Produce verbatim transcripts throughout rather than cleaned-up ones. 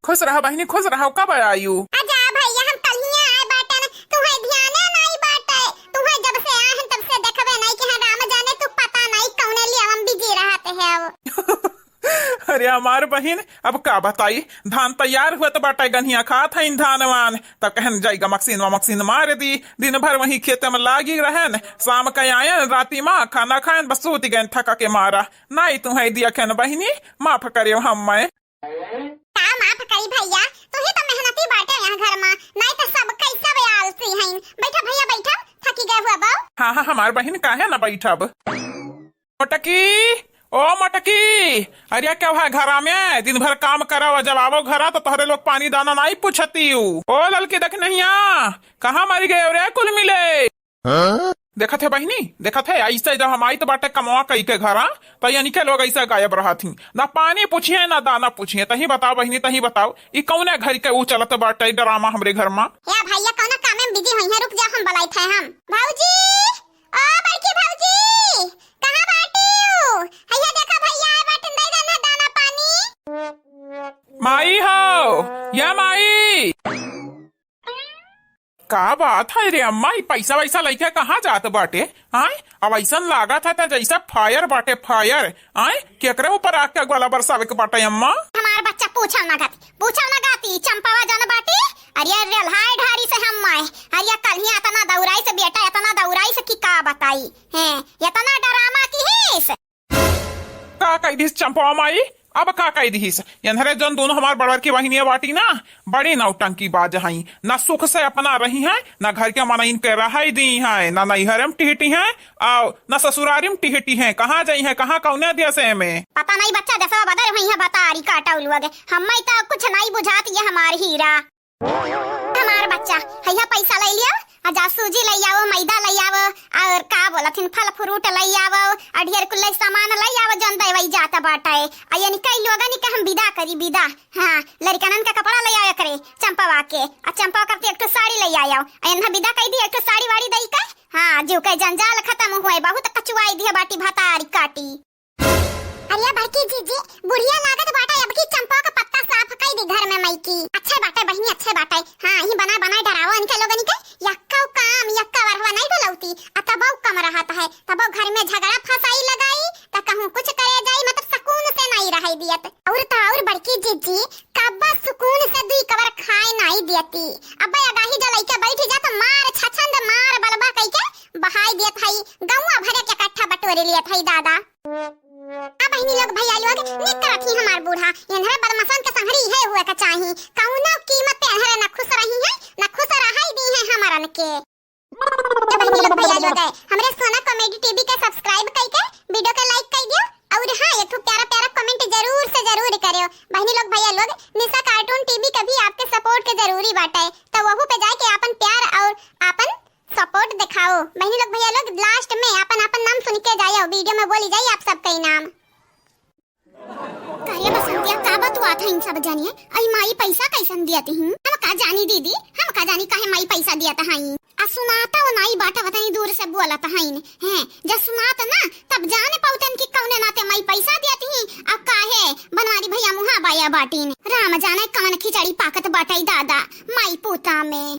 खुश रहो बहिनी, खुश रहो। कब आयू? अजा भैया, हम कल्हिया आए बाटन, तुहे ध्याने नाई बाटे। तुहे जब से आए हैं तब से देखबे नाई कि हाँ, राम जाने तू पता नाई कौने लिए हम बिजी रहत है अब। अरे हमार बहिन, अब का बताई, धान तैयार हुआ तो बाटे, गन्हिया खात हईन धान वान, तब कहन जाई गमकसीन वमकसीन मार दी, दिन भर वहीं खेते में लागी रहन, शाम के आयन राती मा खाना खायन बस सूत गयन थका के मारा। नाई तुहे दिया खेन बहिनी, माफ करे हम मैं। का माफ करी भैया, तू ही तो मेहनती बाटे यहाँ घर मा, नाई तो सब कैसा बे आलसी हईन। बैठा भैया बैठा, थकी गए हुआ बाऊ। हाँ हाँ हमार बहिन, काहे ना बैठब। मोटकी, ओ मोटकी, अरे क्या हुआ घरा में? दिन भर काम करा, जब आवो घरा तो तोहरे लोग पानी दाना नाई पूछती हूँ। ओ ललकी देख नहिया, कहाँ मरी गए रे कुल मिले? हाँ? देखत है बहिनी, देखत है, ऐसे जब हम आई तो बाटे कमवा कई के घरा, तो यानी के लोग ऐसे गायब रहत ही, ना पानी पूछिए ना दाना पूछिए। तही बताओ बहिनी, तही बताओ, ई कौने घर के ऊ चलत बाटे ड्रामा हमरे घर मा? या भैया कौना काम में बिजी हुई है, रुक जा हम बुलाई थे हम। भौजी, ओ बड़की भौजी, कहाँ बाटी हो? हैया देखा भैया आए बाटन, दे देना दाना पानी। माई हो, या माई। का बात है रे अम्मा, ई पैसा वैसा लइके कहाँ जात बाटे? आय, अब ऐसन लागत है त जैसे फायर बाटे, फायर। आय, केकरे ऊपर आग के गोला बरसावे के बाटे अम्मा? हमार बच्चा पूछल ना गाती, पूछल ना गाती, चंपावा जन बाटी। अरे रेलहाय ढारी से हम माय, अरे कल ही इतना दौड़ाई से बेटा, इतना दौड़ाई से कि का बताई, हैं, इतना डरामा की हिस। का कह दिस चंपवा माई? अब का कह दिस? एन्हरे जौन दोनों हमार बड़वर की बहिनिया बाटी ना, बड़ी नौटंकी बाज हई, ना सुख से अपना रही हैं, ना घर के मनइन के रहै दी हैं, ना नैहरे में टिहटी हैं, आओ ना ससुरारी में टिहटी हैं। कहाँ जाई हैं, कहाँ कौने देशे में? पता नहीं बच्चा देशवा बदल हुई है, बता रही काटा उलुआ गे। हम्मे तो कुछ नहीं बुझात ये हमार हीरा। हमार बच्चा, हैया पैसा लइ लियाओ, आ जा सूजी लइ आओ, मैदा लइ आओ, और का बोलत हिन, फल फ्रूट लइ आओ, और ढेर कुल्ले सामान लइ आओ, जौन देवई जात बाटे। आ यानी कई लोगन के हम विदा करी, विदा। हाँ, लड़िकनन के कपड़ा लइ आओ एकरे, चंपवा के, आ चंपवा करती एक ठो साड़ी लइ आओ, आ एन्हा विदा कई दी एक ठो साड़ी वाड़ी दई के। हाँ, जीव के जंजाल खत्म हुए, बहुत कचुआई दिया बाटी भतारी काटी। अरे बड़की जीजी, बुढ़िया लागत बाटे, अब की चंपा का पत्ता साफ कई दी घर में मई की। अच्छे बाटे बहिनी, अच्छे बाटे। हाँ, यही बना बनाए डरावो इनके लोगन के। यक्का काम, यक्का वरहवा नहीं डलौती, आ तबौ कम रहत है, तबौ घर में झगड़ा फसाई लगाई, त कहूँ कुछ करे जाई, मतलब सुकून से नहीं रहे दियत। और तो और बड़की जीजी, कब्बा सुकून से दुई कवर खाए नहीं दियती। अब अगाही जो लइके बैठ जा तो मार छछंद मार बलबा कई के बहाई दियत हई, गौवा भरे के कट्ठा बटोरे लियत हई दादा। आ बहिनी लोग, भैया लोग, निक करत ही हमार बूढ़ा, एन्हरे बदमाशन के संघरी इहे हुए के चाही। कौनो कीमत पे एन्हरे ना खुश रही हैं, ना खुश रहाई दी हैं हमरन के। तो बहिनी लोग, भैया लोग, हमरे सोना कॉमेडी टीवी के subscribe कई के, video के like कई दियो, और हाँ, एक ठो प्यारा प्यारा comment जरूर से जरूर करियो। बहिनी लोग, भैया लोग, निशा cartoon टीवी के भी आपके support के जरूरी बाटे, तो वहू पे जाके आपन प्यार और आपन support दिखाओ। बहिनी लोग, भैया लोग, last में आपन आपन नाम सुन के जायो, video में बोली जाई आप सबके नाम। का रे बसंतिया, का बतुआत है इन सब जनिए? आई माई पैसा कैसन दियत ही? हम का जानी दीदी, हम का जानी काहे माई पैसा दियत हई। आ सुनाता वो नाई बाटा, वतनी दूर से बोलत हईन। हैं, जब सुनात ना, तब जाने पाउतन कि कौने नाते माई पैसा दियत ही। आ काहे बनवारी भैया मुहा बाया बाटिन। राम जाने कौन खिचड़ी पाकत बाटई दादा, माई पूता में।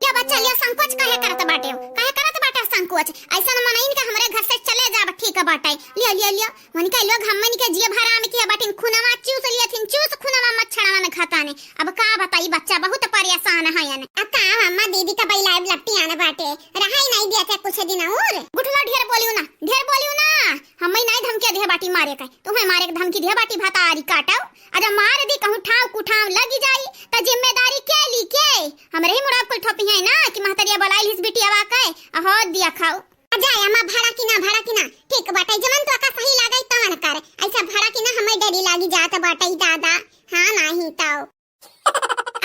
या बच्चा, लिया संकोच काहे करत बाटे हो? काहे करत बाटे संकोच? ऐसन मनइन के हमरे घर से चले जाब ठीक बाटे। लिया, लिया, लिया। वनिका लोग हमनी के जियब हराम किया बाटिन, खुनवा चूस लियथिन, चूस खुनवा मच्छरवा न घताने। अब का बताई बच्चा, बहुत परेशान हयन। आ का अम्मा दीदी का बैलाब लपटी आन बाटे, रहाई नहीं दिया थे कुछ दिन और। गुठला ढेर बोलियो ना, ढेर बोलियो ना। हम्मे नाई धमकिया दिहे बाटी मारे के, तुम्हें मारे के धमकी दिहे बाटी भतारी काटो। अजा मार दी कहूँ ठाव कुठाव लगी जाई, त जिम्मेदारी के ली के? हमरे ही मुड़ा कुल थोपी है ना कि महतरिया बोलाई लिस बिटिया वा के, अहो दिया खाओ। अजा अम्मा भड़ा की ना, भड़ा की ना, ठीक बाटे, जमन तो का सही लागे तवन कर, ऐसा भड़ा की ना हमें डरी लागी जात बाटे दादा, हाँ नाही तो।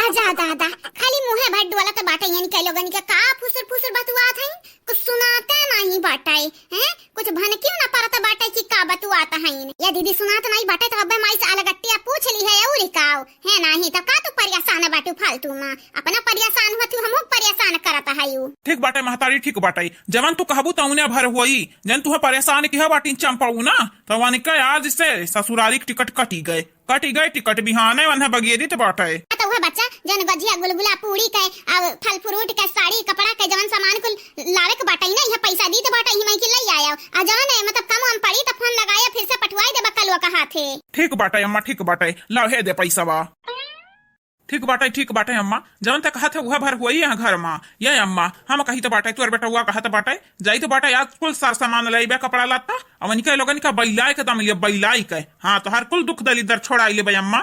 आजा दादा, खाली मुँहे भर डोलत बाटे, यानी के लोगन के का फुसुर फुसुर बतुआत हईं, कुछ सुनाते नहीं बाटे, हैं? कुछ भनकियो ना पर त बाटे कि का बतुआत हईन। या दीदी सुनात नाई बाटे त अबे माई से अलगट्टिया पूछ लिहे अउर काव। है नाही त का तू परेशान बाटू फालतू मा? अपना परेशान हुआ तू हमहू परेशान करत हयू। ठीक बाटे महतारी, ठीक बाटे। जवन तू कहबू तउने भर होई। जन तुहे परेशान किहे बाटी चंपऊ ना, त वनिके आज से ससुरारी के टिकट कटी गए। कटी गए टिकट, बिहाने वन्हे बगेरित बाटे। आ त उहे बच्चा, जन गजिया, गुलगुला, पूड़ी के, आ फल फ्रूट के, साड़ी कपड़ा के, जवन सामान कुल लावे के बाटे ना, इहे पैसा दीत बाटे, इहे मैं के लई आया। आ जवन है, मतलब, कम वम पड़ी त फोन लगाया, फिर से पठवाई देबा कलवा का हाथे। ठीक बाटे अम्मा, ठीक बाटे, लाव हे दे पैसा बा। ठीक बाटे, ठीक बाटे अम्मा, जवन ते कहत है उहे भर होई यहाँ घर मा। ये अम्मा, हम कही त बाटे, तोर बेटउआ कहत बाटे, जाई त बाटे, आज कुल सार सामान लइबे, कपड़ा लत्ता, अवन के लोगन का बैलाई के दम लिए, बैलाई के। हाँ, तोहार कुल दुख दलिद्दर छोड़ाई लेबे अम्मा।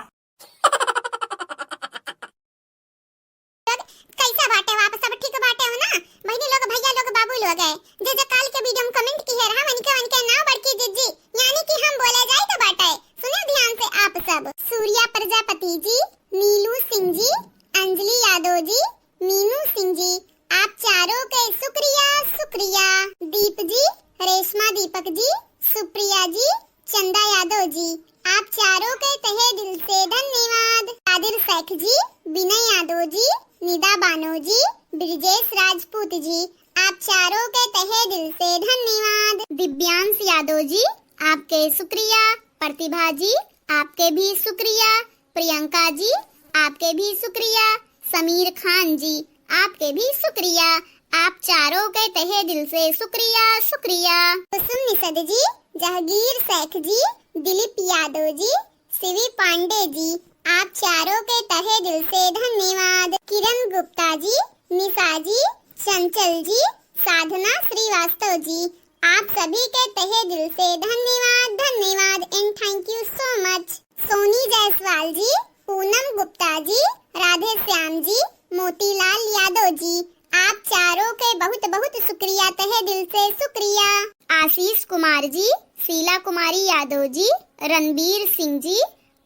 कैसा बाटे हो आप सब, ठीक बाटे हो ना? बहिनी लोग, भैया लोग, बाबू लोग है, जे जे काल के वीडियो में कमेंट किहे रहा, वनिके वनिके नाव बड़की जिज्जी, यानी कि हम बोले जाई त बाटे। सुनो ध्यान से आप सब, सूर्या प्रजापति जी, नीलू सिंह जी, अंजलि यादव जी, मीनू सिंह जी, आप चारों के शुक्रिया, शुक्रिया। दीप जी, रेशमा दीपक जी, सुप्रिया जी, चंदा यादव जी, आप चारों के तहे दिल से धन्यवाद। कादिर शेख जी, विनय यादव जी, निदा बानो जी, ब्रिजेश राजपूत जी, आप चारों के तहे दिल से धन्यवाद। दिव्यांश यादव जी, आपके शुक्रिया। प्रतिभा जी, आपके भी शुक्रिया। प्रियंका जी, आपके भी शुक्रिया। समीर खान जी, आपके भी शुक्रिया। आप चारों के तहे दिल से शुक्रिया, शुक्रिया। कुसुम निषद जी, जहांगीर शेख जी, दिलीप यादव जी, शिवी पांडे जी, आप चारों के तहे दिल से धन्यवाद। किरण गुप्ता जी, निशा जी, चंचल जी, साधना श्रीवास्तव जी, आप सभी के तहे दिल से धन्यवाद, धन्यवाद and thank you so much। Soni जायसवाल जी, पूनम गुप्ता जी, राधे श्याम जी, मोतीलाल यादव जी, आप चारों के बहुत बहुत शुक्रिया, तहे दिल से शुक्रिया। आशीष कुमार जी, शीला कुमारी यादव जी, रणबीर सिंह जी,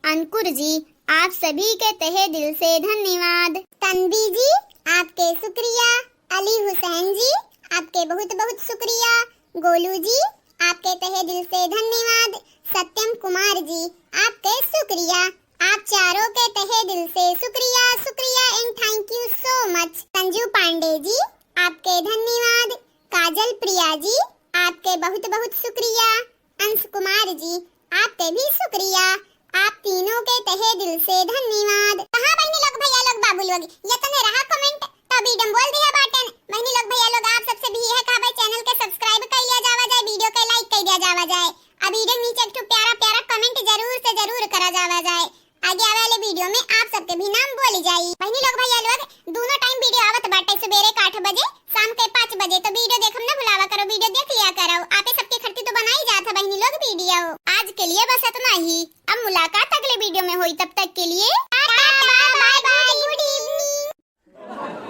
अंकुर जी, आप सभी के तहे दिल से धन्यवाद। तन्वी जी, आपके शुक्रिया। अली हुसैन जी, आपके बहुत बहुत शुक्रिया। गोलू जी, आपके तहे दिल से धन्यवाद। सत्यम कुमार जी, आपके शुक्रिया। आप चारों के तहे दिल से शुक्रिया, शुक्रिया and thank you so much। Sanju पांडे जी, आपके धन्यवाद। काजल प्रिया जी, आपके बहुत बहुत शुक्रिया। अंश कुमार जी, आपके भी शुक्रिया। आप तीनों के तहे दिल से धन्यवाद। कहाँ बहिनी लोग, भैया लोग, बाबू लोग, ये तने रहा कमेंट, तो बीडम बोल दिया बाटन। बहिनी लोग, भैया लोग, आप सबसे भी यह कहबे, चैनल के सब्सक्राइब कर लिया जावा जाए, वीडियो के लाइक कर दिया जावा जाए, आ वीडियो नीचे एक ठो प्यारा प्यारा कमेंट जरूर से जरूर करा जावा जाए। आगे आवे वाले वीडियो में आप सबके भी नाम बोली जाई। बहिनी लोग, भैया लोग, दोनों टाइम वीडियो आवत बाटे, सुबेरे के आठ बजे, शाम के पाँच बजे। तो वीडियो देखम ना भुलावा करो, वीडियो देख लिया करो। आपे सबके खरती तो बनाई जात है बहिनी लोग वीडियो। आज के लिए बस इतना ही, अब मुलाकात अगले वीडियो में होई, तब तक के लिए tata, bye bye, good evening.